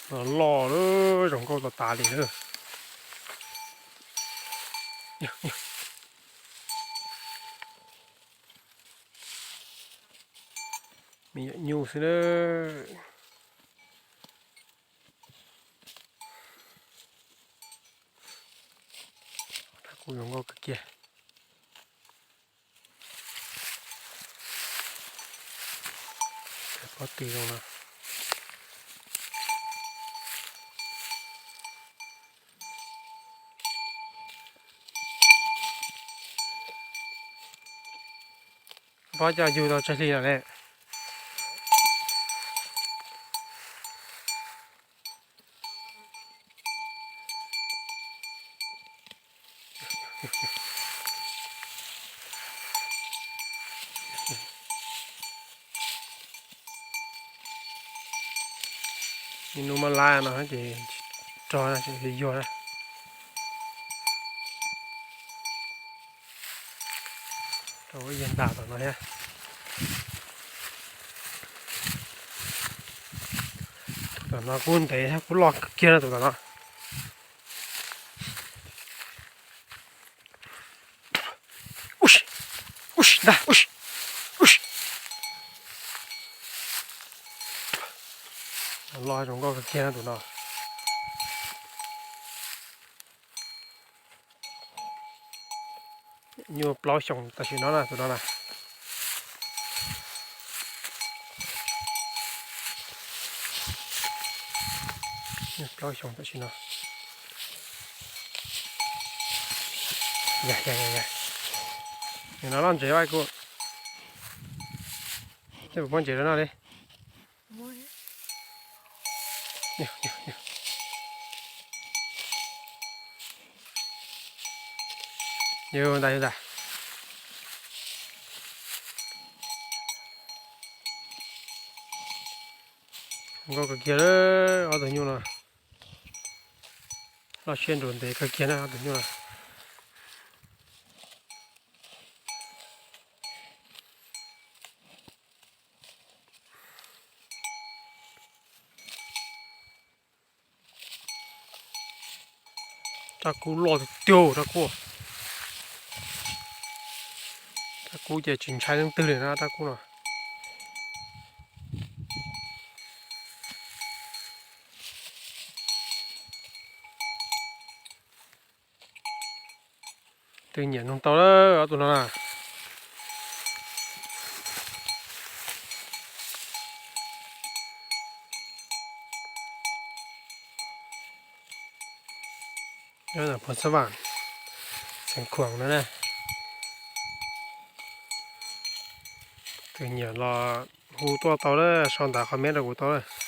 Los loj lawm, zoo nkauj tas tas li lawm. Me nyuam nyuj xwb na. Kuj zoo nkauj kawg kiag. Pob tw zoo no. Pob coj yug tau tsawg hli lawm ne? Ib hnub mab lab no ces tsis rog na, tsis yuag na. Rau ib yam ntas tom no thiab. Tus tom no kuj ntev thiab, kuj loj kawg kiag na tus tom no. Loj zoo nkauj kawg kiag na tus no. Nyuaj plaub xyoos tam sim no na tus no na. Nyuaj plaub xyoos tam sim no. Yog, yog, yog, yog. Nim no loj ntsev vaj kuj. Tej puas muaj ntsev rau no li. Yog, yog, yog. Yog ntag, yog ntag. Nkauj kawg kiag lawm ob tug nyuj no. Loj siab nrus ntev kawg kiag na ob tug nyuj no. Rab kub loj tiag tiag rab kub. Rab kub ces tsis ntshai leej twg li na rab kub no. Twb nyiam noog tau lawm ob tug no na. Nyob ntawm Phoos Xab Vam, xeev Khuam no na. Tus nyiam los hu tuaj tau lawm, sau ntawv comment rau kuv tau lawm.